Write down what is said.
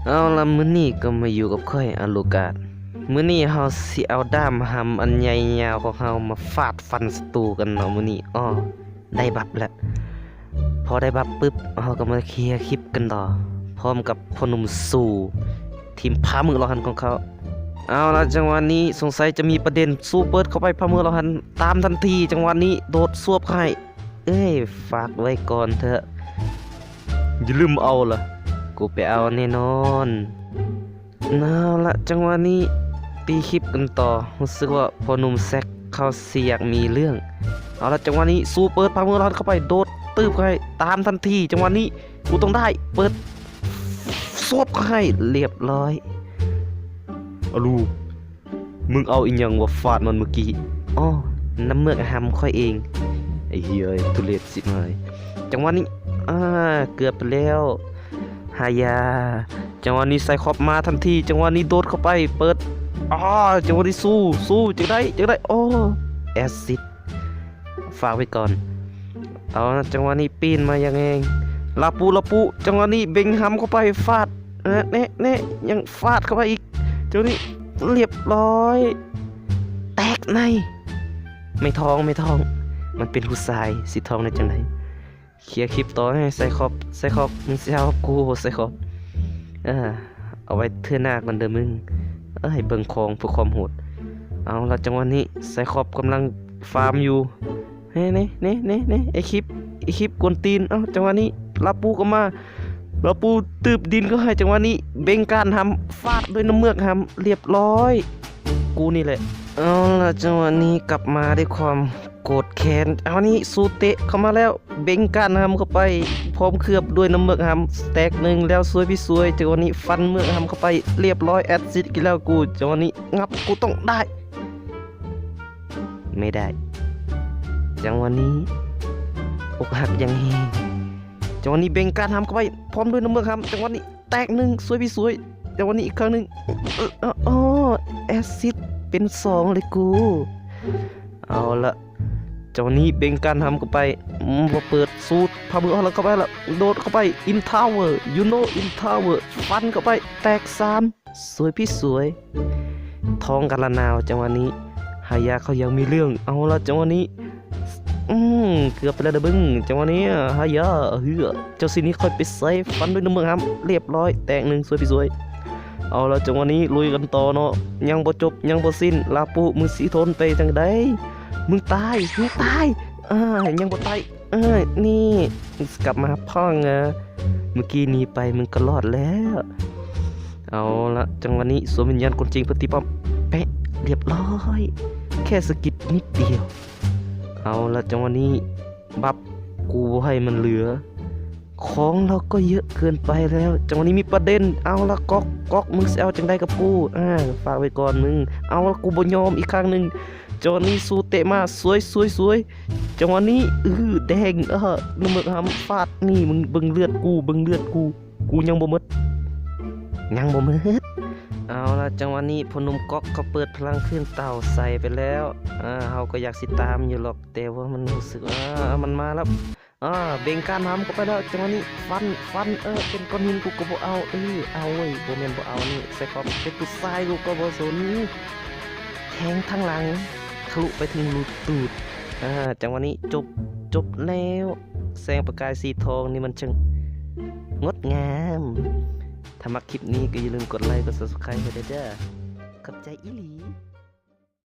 ເອົາລະ ມື້ນີ້ກໍມາຢູ່ກັບຂ້ອຍ ອາລູກາດ. ມື້ນີ້ເຮົາຊິເອົາດ້າມຫຳອັນໃຫຍ່ຍາວຂອງເຮົາມາຟາດຟັນສັດຕູກັນເນາະມື້ນີ້. ອໍ ໄດ້ບັບແລ້ວ. ພໍໄດ້ບັບປຶບ ເຮົາກໍມາເຄຍຄລິບກັນຕໍ່ ພ້ອມກັບພໍ່ໜຸ່ມຊູ ທີມພາມືລະຫັນຂອງເຂົາ. ເອົາລະ ຈັງຫວະນີ້ສົງໄສຈະມີປະເດັນ. ຊູເປີດເຂົ້າໄປພາມືລະຫັນ ຕາມທັນທີ. ຈັງຫວະນີ້ໂດດສວບໃຫ້. ເອີຍ ຝາກໄວ້ກ່ອນເຖາະ ຢ່າລືມເອົາລະ ກູໄປເອົາແນ່ນອນ. ເອົາລະ ຈັງຫວະນີ້ຕີຄລິບກັນຕໍ່. ຮູ້ສຶກວ່າພໍ່ໜຸ່ມແຊັກເຂົາຊິຢາກມີເລື່ອງ. ເອົາລະ ຈັງຫວະນີ້ຊູເປີດພາມືລະຫັນເຂົ້າໄປ ໂດດຕື່ບໃຫ້ ຕາມທັນທີ. ຈັງຫວະນີ້ກູຕ້ອງໄດ້ ເປີດສວບໃຫ້ ລຽບຮ້ອຍ. ອາລູ ມຶງເອົາອີ່ຫຍັງມາຟາດມັນມື້ກີ້? ອໍ ນ້ຳເມືອກຫຳຂ້ອຍເອງ. ໄອ້ເຮີ້ຍ ທຸເລດຊິບຫາຍ. ຈັງຫວະນີ້ ອາ ເກືອບໄປແລ້ວ ຫາຢາ. ຈັງຫວະນີ້ໄຊຄອບມາທັນທີ. ຈັງຫວະນີ້ໂດດເຂົ້າໄປ ເປີດ ອາ ຈັງຫວະນີ້ສູ້ ສູ້ ຈັ່ງໃດ ຈັ່ງໃດ. ໂອ້ ແອັດຊິດ ຝາກໄວ້ກ່ອນ. ເອົາ ຈັງຫວະນີ້ປີ້ນມາຢ່າງແຮງ ລາປູ ລາປູ. ຈັງຫວະນີ້ເບັງຫຳເຂົ້າໄປ ຟາດ ແນະ ແນະ ຍັງຟາດເຂົ້າໄປອີກ. ຈັງຫວະນີ້ລຽບຮ້ອຍ ແຕກໃນ. ແມ່ທອງ ແມ່ທອງ ມັນເປັນຜູ້ຊາຍ ຊິທອງໄດ້ຈັ່ງໃດ? ເຄຍຄລິບຕໍ່ໃຫ້ໄຊຄອບ ໄຊຄອບ ມຶງຊິເອົາກັບກູບໍ່ ໄຊຄອບ? ເອີ ເອົາໄວ້ເທື່ອໜ້າກ່ອນເດີມຶງ. ເອີ ໃຫ້ເບິ່ງຂອງເພື່ອຄວາມໂຫດ. ເອົາລະ ຈັງຫວະນີ້ໄຊຄອບກຳລັງຟາມຢູ່. ເນ ເນ ເນ ເນ ເນ ໄອ້ຄລິບ ໄອ້ຄລິບກວນຕີນ. ເອົ້າ ຈັງຫວະນີ້ລາປູກໍມາ ລາປູຕື້ບດິນກໍໃຫ້. ຈັງຫວະນີ້ເບັງກ້ານຫຳ ຟາດດ້ວຍນ້ຳເມືອກຫຳ ລຽບຮ້ອຍ ກູນີ້ແຫຼະ. ເອົາລະ ຈັງຫວະນີ້ກັບມາດ້ວຍຄວາມໂກດແຄ້ນ. ເອົານີ້ ຊູເຕະເຂົ້າມາແລ້ວ ເບັງກ້ານຫຳເຂົ້າໄປ ພ້ອມເຄືອບດ້ວຍນ້ຳເມືອກຫຳ ແຕກໜຶ່ງແລ້ວ ສວຍພິສວຍ. ຈັງຫວະນີ້ຟັນເມືອກຫຳເຂົ້າໄປ ລຽບຮ້ອຍ ແອັດຊິດອີກແລ້ວກູ. ຈັງຫວະນີ້ ງັບ ກູຕ້ອງໄດ້ ໄມ່ໄດ້. ຈັງຫວະນີ້ອົກຫັກຢ່າງແຮງ. ຈັງຫວະນີ້ເບັງກ້ານຫຳເຂົ້າໄປ ພ້ອມດ້ວຍນ້ຳເມືອກຫຳ. ຈັງຫວະນີ້ແຕກໜຶ່ງ ສວຍພິສວຍ. ຈັງຫວະນີ້ອີກຄັ້ງໜຶ່ງ ເອີ ເອີ ເອີ ແອັດຊິດເປັນສອງເລີຍກູ. ເອົາລະ ເຈົ້ານີ້ເບັງກ້ານຫຳເຂົ້າໄປ ອືມ ບໍ່ເປີດ ຊູດ ພາມືອອກແລ້ວເຂົ້າໄປລະ ໂດດເຂົ້າໄປ In Tower you know In Tower ຟັນເຂົ້າໄປ ແຕກສາມ ສວຍພິສວຍ ທອງກັນລະນາວ. ຈັງຫວະນີ້ຫາຢາເຂົາຢາກມີເລື່ອງ. ເອົາລະ ຈັງຫວະນີ້ ອືມ ເກືອບໄປແລ້ວເດີເບິ່ງ. ຈັງຫວະນີ້ຫາຢາ ເຮືອ ເຈົ້າຊິໜີຂ້ອຍໄປໃສ? ຟັນດ້ວຍນ້ຳເມືອກຫຳ ລຽບຮ້ອຍ ແຕກໜຶ່ງ ສວຍພິສວຍ. ເອົາລະ ຈັງຫວະນີ້ລຸຍກັນຕໍ່ເນາະ ຍັງບໍ່ຈົບ ຍັງບໍ່ສິ້ນ. ລາປູ ມຶງຊິທົນໄປຈັ່ງໃດ? ມຶງຕາຍ ມຶງຕາຍ ອາ ຍັງບໍ່ຕາຍ. ເອີ ນີ້ ກັບມາພັບພອງ ເອີ ມື້ກີ້ໜີໄປ ມຶງກໍລອດແລ້ວ. ເອົາລະ ຈັງຫວະນີ້ສວມວິນຍານຄົນຈິງເພື່ອຕີປ້ອມ ແປະ ລຽບຮ້ອຍ ແຄ່ສະກິດນິດດຽວ. ເອົາລະ ຈັງຫວະນີ້ບັບກູບໍ່ໃຫ້ມັນເຫຼືອ ຂອງລາວກໍເຍອະເກີນໄປແລ້ວ. ຈັງຫວະນີ້ມີປະເດັນ ເອົາລະ ກອກ ກອກ ມຶງຊິເອົາຈັ່ງໃດກັບກູ? ອາ ຝາກໄວ້ກ່ອນມຶງ. ເອົາລະ ກູບໍ່ຍອມອີກຄັ້ງໜຶ່ງ. ຈັງຫວະນີ້ຊູເຕະມາ ສວຍ ສວຍ ສວຍ. ຈັງຫວະນີ້ ອື ແດງ ເອີ ນ້ຳເມືອກຫຳຟາດ ນີ້ ມຶງເບິ່ງເລືອດກູ ເບິ່ງເລືອດກູ ກູຍັງບໍ່ໝົດ ຍັງບໍ່ໝົດ. ເອົາລະ ຈັງຫວະນີ້ພໍ່ໜຸ່ມກອກກໍເປີດພະລັງຄືນເຕົາໃສ່ໄປແລ້ວ. ອາ ເຮົາກໍຢາກຊິຕາມຢູ່ຫຼອກ ແຕ່ວ່າມັນຮູ້ສຶກວ່າ ອາ ມັນມາແລ້ວ. ອາ ເບັງກ້ານຫຳເຂົ້າໄປແລ້ວ. ຈັງຫວະນີ້ຟັນ ຟັນ ເອີ ເປັນກ້ອນຫີນ ກູກໍບໍ່ເອົາ. ເອີ ເອົາເວີຍ ບໍ່ແມ່ນບໍ່ເອົາ ນີ້ ໄຊຄອບເປັນຜູ້ຊາຍ ກູກໍບໍ່ສົນ. ແທງທາງຫຼັງ ທະລຸໄປເຖິງຮູຕູດ. ອາ ຈັງຫວະນີ້ຈົບ ຈົບແລ້ວ. ແສງປະກາຍສີທອງນີ້ມັນຊ່າງງົດງາມ. ຖ້າມັກຄລິບນີ້ກໍຢ່າລືມກົດໄລ ກົດ Subscribe ໃຫ້ແດ່ເດີ. ຂອບໃຈອີ່ຫຼີ.